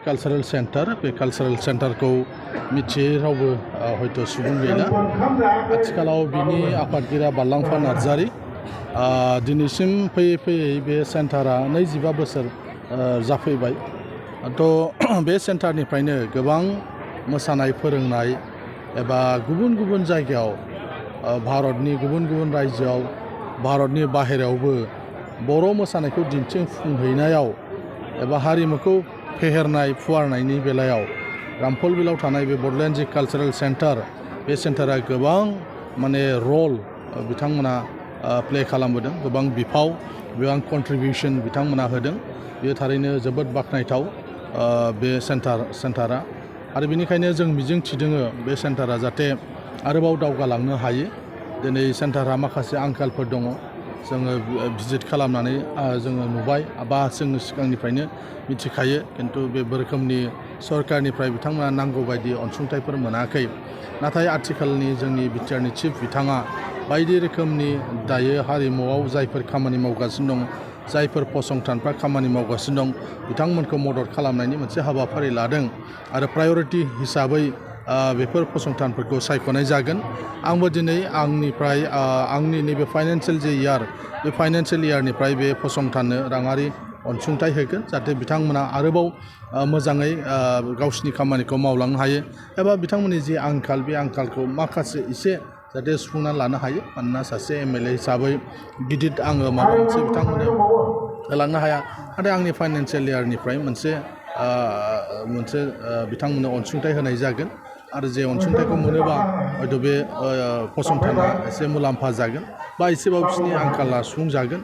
cultural centre बे cultural सेन्टारखौ मिथियै रावबो हयथ' सुबुं गैला आथिखालाव बिनि आफादगिरा बारलांफा नार्जारी दिनैसिम फैयै फैयै बे सेन्टारा 25 बोसोर जाफैबाय थ' बे सेन्टारनिफ्रायनो गोबां मोसानाय फोरोंनाय एबा गुबुन गुबुन जायगायाव भारतनि गुबुन गुबुन रायजोआव भारतनि बाहेरायावबो बर' मोसानायखौ दिन्थिफुंहैनायाव एबा हारिमुखौ फेहेरनाय फुवारनायनि बेलायाव रामफलबिलाव थानाय बे बड'लेण्ड जि कालचारेल सेन्टार बे सेन्टारा गोबां माने रल बिथांमोना प्ले खालामबोदों गोबां बिफाव गोबां कन्ट्रिबिउसन बिथांमोना होदों बेयो थारैनो जोबोद बाख्नायथाव बे सेन्टारा आरो बेनिखायनो जों मिजिं थिदोङो बे सेन्टारा जाहाथे आरोबाव दावगालांनो हायो दिनै सेन्टारा माखासे आंखालफोर दङ जोङो भिजिट खालामनानै जोङो नुबाय बा जोङो सिगांनिफ्रायनो मिथिखायो खिन्थु बे रोखोमनि सरकारनिफ्राय बिथांमोना नांगौ बायदि अनसुंथाइफोर मोनाखै नाथाय आथिखालनि जोंनि बिटिआरनि चिफ बिथाङा बायदि रोखोमनि दायो हारिमुआव जायफोर खामानि मावगासिनो दं जायफोर फसंथानफ्रा खामानि मावगासिनो दं बिथांमोनखौ मदद खालामनायनि मोनसे हाबाफारि लादों आरो प्रायरिटि हिसाबै बेफोर फसंथानफोरखौ सायख'नाय जागोन आंबो दिनै आंनिफ्राय आंनि नैबे फाइनान्सियेल जे इयार बे फाइनान्सियेल इयारनिफ्राय बे फसंथाननो राङारि अनसुंथाइ होगोन जाहाथे बिथांमोना आरोबाव मोजाङै गावसिनि खामानिखौ मावलांनो हायो एबा बिथांमोननि जे आंखाल बे आंखालखौ माखासे एसे जाहाथे सुफुंना लानो हायो मानोना सासे MLA हिसाबै गिदिर आङो माबा मोनसे बिथांमोननो होलांनो हाया नाथाय आंनि फाइनान्सियेल इयारनिफ्राय मोनसे बिथांमोननो अनसुंथाइ होनाय जागोन आरो जे अनसुंथाइखौ मोनोबा हयथ' बे फसंथाना एसे मुलाम्फा जागोन बा एसेबाबो बिसोरनि आंखाला सुफुंजागोन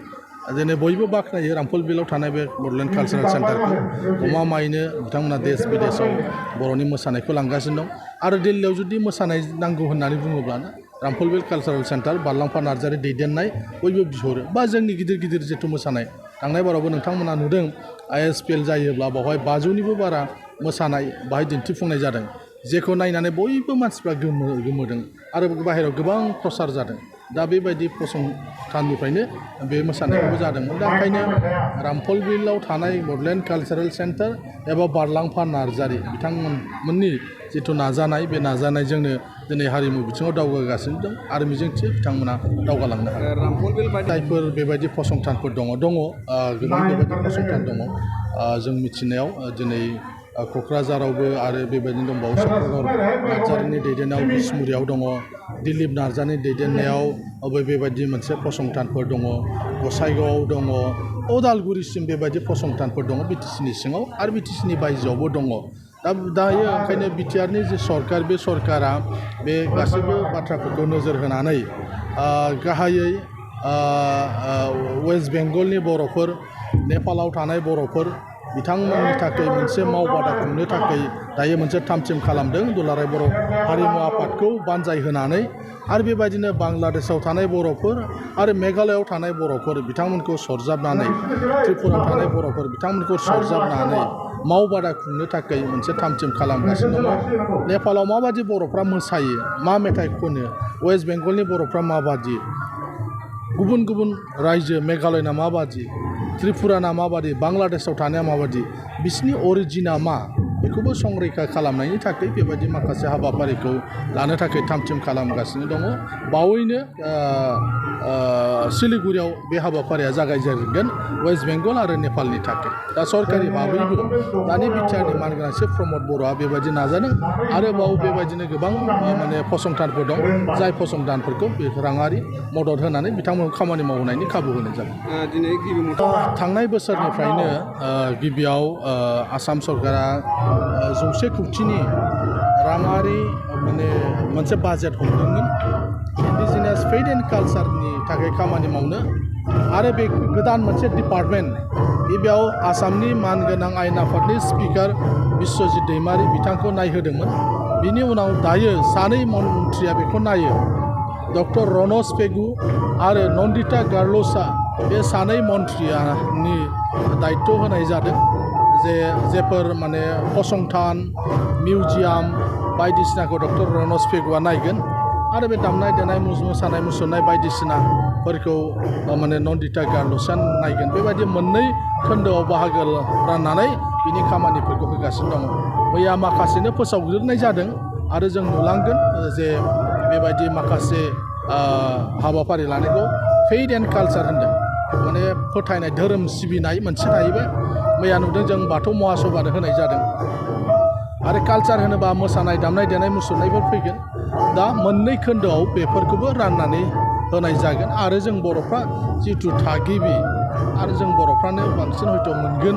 दिनै बयबो बाख्नायो रामफलबिलाव थानाय बे बड'लेण्ड कालचारेल सेन्टारखौ गमामायैनो बिथांमोना देश बिदेशाव बर'नि मोसानायखौ लांगासिनो दं आरो दिल्लीयाव जुदि मोसानाय नांगौ होननानै बुङोब्लानो रामफलबिल कालचारेल सेन्टार बारलांफा नार्जारी दैदेननाय बयबो बिहरो बा जोंनि गिदिर गिदिर जिथु मोसानाय थांनाय बारावबो नोंथांमोना नुदों ISPL जायोब्ला बावहाय 500निबो बारा मोसानाय बाहाय दिन्थिफुंनाय जादों जेखौ नायनानै बयबो मानसिफ्रा गोमोदों आरो बाहेरायाव गोबां प्रसार जादों दा बेबायदि फसंथाननिफ्रायनो बे मोसानायखौबो जादोंमोन दा ओंखायनो रामफलबिलाव थानाय बड'लेण्ड कालचारेल सेन्टार एबा बारलांफा नार्जारी बिथांमोननि जिथु नाजानाय बे नाजानायजोंनो दिनै हारिमु बिथिङाव दावगागासिनो दं आरो मिजिंथियो बिथांमोना दावगालांनो हागोन रामफलबिल जायफोर बेबायदि फसंथानफोर दङ गोबां बेबायदि फसंथान दङ जों मिथिनायाव दिनै क'क्राझारावबो आरो बेबायदिनो दंबावो चक्रधर नार्जारीनि दैदेननायाव बिसमुरियाव दङ दिलीप नार्जारीनि दैदेननायाव बेबायदि मोनसे फसंथानफोर दङ गसाइगावआव दङ अदालगुरिसिम बेबायदि फसंथानफोर दङ BTCनि सिङाव आरो BTCनि बायजोआवबो दङ दायो ओंखायनो बिटिआरनि जे सरकार बे सरकारा बे गासैबो बाथ्राफोरखौ नोजोर होनानै गाहायै वेस्ट बेंगलनि बर'फोर नेपालाव थानाय बर'फोर बिथांमोननि थाखाय मोनसे मावबादा खुंनो थाखाय दायो मोनसे थामथिम खालामदों दुलाराय बर' हारिमु आफादखौ बानजाय होनानै आरो बेबायदिनो बांलादेशआव थानाय बर'फोर आरो मेघालयआव थानाय बर'फोर बिथांमोनखौ सरजाबनानै त्रिपुरायाव थानाय बर'फोर बिथांमोनखौ सरजाबनानै मावबादा खुंनो थाखाय मोनसे थामथिम खालामगासिनो दङ नेपालाव माबायदि बर'फ्रा मोसायो मा मेथाइ खनो वेस्ट बेंगलनि बर'फ्रा माबादि गुबुन गुबुन रायजो मेघालयना माबादि त्रिपुराना माबादि बांलादेशआव थानाया माबादि बिसिनि अरिजिना मा बेखौबो संरैखा खालामनायनि थाखाय बेबायदि माखासे हाबाफारिखौ लानो थाखाय थामथिम खालामगासिनो दङ बावैनो सिलिगुरियाव बे हाबाफारिया जागायजेनगोन वेस्ट बेंगल आरो नेपालनि थाखाय दा सरकारि भाबैबो दानि बिटिआरनि मानगोनां चिफ प्रमद बर'आ बेबायदि नाजादों आरोबाव बेबायदिनो गोबां माने फसंथानफोर दं जाय फसंथानफोरखौ बे राङारि मदद होनानै बिथांमोनखौ खामानि मावनायनि खाबु होनाय जादों दिनै थांनाय बोसोरनिफ्रायनो गिबियाव आसाम सरकारा 100 कौटिनि राङारि माने मोनसे बाजेट हमदोंमोन इन्डिजिनियास फेथ एन्ड कालचारनि थाखाय खामानि मावनो आरो बे गोदान मोनसे डिपार्टमेन्ट बेयाव आसामनि मानगोनां आयेन आफादनि स्पिकार बिश्वजित दैमारि बिथांखौ नायहोदोंमोन बिनि उनाव दायो सानै मन्थ्रिया बेखौ नायो डक्टर रनज पेगु आरो नन्दिता गार्ल'सा बे सानै मन्थ्रियानि दायित्व होनाय जादों जेफोर माने फसंथान मिउजियाम बायदिसिनाखौ डक्टर रनज पेगुआ नायगोन आरो बे दामनाय देनाय मोसानाय मुसुरनाय बायदिसिनाफोरखौ माने नन्दिता गार्ल'सा नायगोन बेबायदि मोननै खोन्दोआव बाहागो राननानै बिनि खामानिफोरखौ होगासिनो दङ मैया माखासेनो फोसावग्रोनाय जादों आरो जों नुलांगोन जे बेबायदि माखासे हाबाफारि लानायखौ फेथ एन्ड कालचार होनदों माने फोथायनाय धोरोम सिबिनाय मोनसे थाहैबाय मैया नुदों जों बाथौ महासभानो होनाय जादों आरो कालचार होनोबा मोसानाय दामनाय देनाय मुसुरनायफोर फैगोन दा मोननै खोन्दोआव बेफोरखौबो राननानै होनाय जागोन आरो जों बर'फ्रा जिथु थागिबि आरो जों बर'फ्रानो बांसिन हयथ' मोनगोन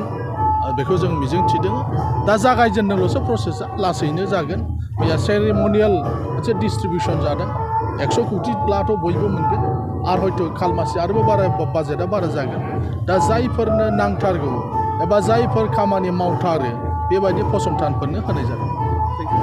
बेखौ जों मिजिं थिदों दा जागायजेनदोंल'सो प्रसेसा लासैनो जागोन मैया सेरेमनियेल मोनसे डिस्ट्रिबिउसन जादों 100 कौटिब्लाथ' बयबो मोनगोन आरो हयथ' खालमासि आरोबाव बारा बाजेटआ बारा जागोन दा जायफोरनो नांथारगौ एबा जायफोर खामानि मावथारो बेबायदि फसंथानफोरनो होनाय जादों